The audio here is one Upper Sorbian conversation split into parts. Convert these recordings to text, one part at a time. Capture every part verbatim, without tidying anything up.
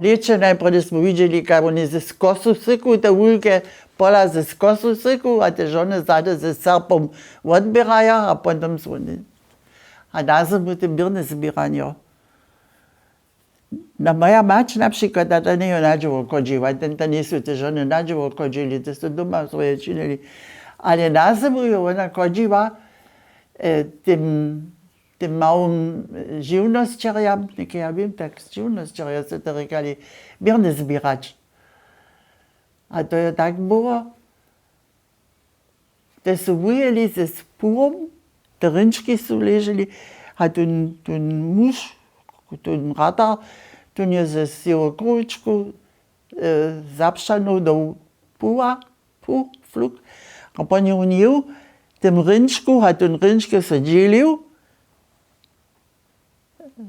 Lěće najprjedy smy widźeli, kak woni z kosu syku, te wulke pola z kosu syku a te žony zady ze serpom wotběraja a potom su woni. A na zymu te běrne zběranjo. Na moja mać na přikład, a ta njejo nadźěło chodźiła, ten to njejsu te žony nadźěło chodźili, te su doma swoje činili. Ale na zymu jo wona chodźiła, e, tym, tym małym, e, žiwnosćerjam, něke ja wěm, tak žiwnosćerjo su to rěkali, běrne zběrać. A to jo tak było. Te su wujěli ze spuwom, te hrynčki su leželi, a tón, tón muž, tón ratar, tón je ze swěho kruhičku, e, zapšanow do puwa, pu, fluk, a po njehu njěł, tym hrynčku, a tón hrynčk so dźělił,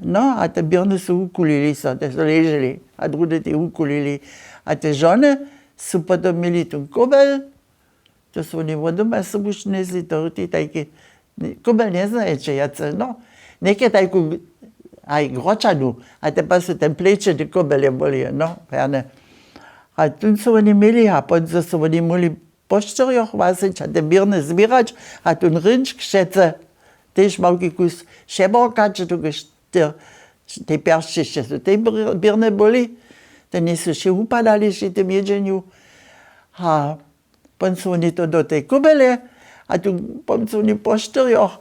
No, a te běrny su wukulili so, te su leželi, a druhdy te wukulili. A te žony su potom měli tón kóbel, to su woni wot doma sobu šnjezli, to ti tajki, kóbel njeznajeće wjace, no. Něke tajku, haj, gročanu, a te pa su ten pleće te kóbelje byli, no, wjane. A tón su woni měli, a potom su woni móhli po štyrjoch wazeć a te běrny zběrać, a tón hrynčk přece tež małki kus přeborkać, dokelž te, te pjeršće su te běr-, běrne byli, te njejsu wšě wupadali při tym jědźenju. A pon su woni to do tej kóbele, a tu pon su woni po štyrjoch,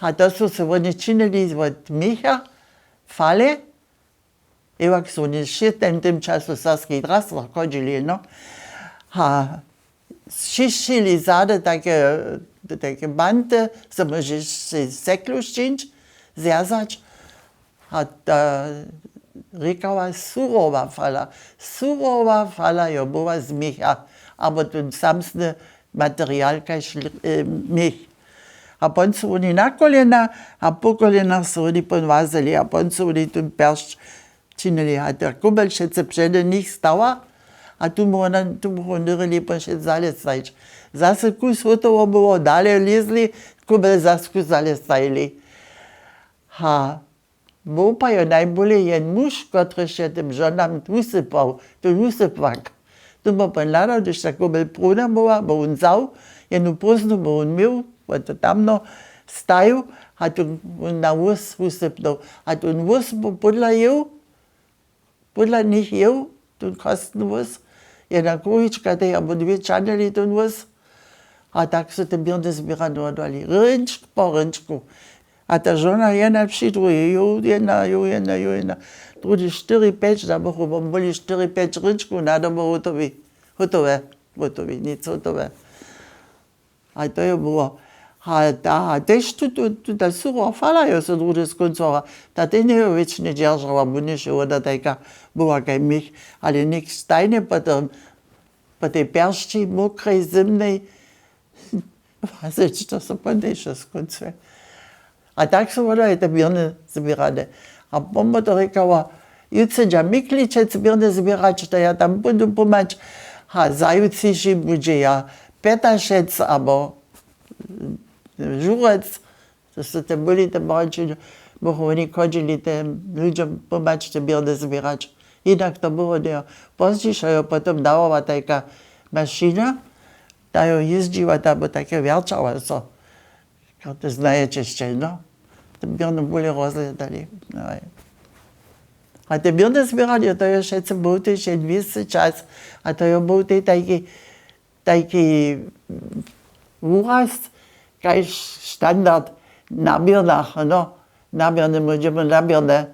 a to su se woni činili wot měcha, fale, Ewak su woni wšě w tym, tym času w Saskich Drastwach chodźili, no. A šišćili zady tajke, tajke banty, zo móžeš sej seklu šćińć, zwjazać. A ta rěkała surowa fala, surowa fala jo była z měcha, abo tón samsny material kaž, e, měch. A pon su woni na kolena a po kolenach su woni pon łazili a pon su woni tón pjeršć činili. A ta kóbel přece přede nich stała a tu mu wona, tu mu woni dyrili pon před zale stajić. Zase kus hotowo było, dale lězli, kóbel zase kus zale stajili. A Był pa jo najbóle jen muž, kotryž je tym žonam wusypał, tón wusypłak. Tón bě pon hladał, hdyž ta kóbel prówna była, bě wón wzał, jenu prózdnu bě wón měł, bě to tamno stajił, a tón wón na wós wusypnył. A tón wós bě pódla jěł, pódla nich jěł, tón chróstny wós, jedna kruhička tej abo dwě čanjeli tón wós. A tak su te běrny zběrane wotwali, hrynčk po hrynčku. A ta žona jedna při druhej, jow jedna, jow jedna, jow jedna. Druhdy štyri, pjeć, zabychu wón byli štyri, pjeć hrynčkow na dobo hotowi, hotowe, hotowi, nic hotowe. A to jo było. A ta, a tež tu, tu, tu ta surowa fala jo so druhdy skóncowa. Ta tej njejo wěčnje dźeržała, bó njejše woda tajka była kaj měch, ale něk stajnje potom po tej pjeršći, mokrej, zymnej, wazeć, to so póndejšo skónčuje. A tak su wona je te běrny zběrane. A mama to rěkała, jutře dźa Mikličec běrny zběrać, to ja tam póńdu pomhać. A zajutřiši budźe ja Pjetašec abo Žurec, To su te byli te małeńši, bychu woni chodźili te ludźom pomhać te běrny zběrać. Hinak to było njeho. Pozdźišo jo potom dawała tajka mašina, ta jo jězdźiła, ta by take wjerćała so. Kako to znajeće sće, no. Te běrny bule rozhledali. No. A te běrne zběranje, to je wšetcy był tež jen wěsty čas. A to jo był tej tajki tajki wuraz kaž standard na běrnach, no, na běrne, my dźemy na běrne.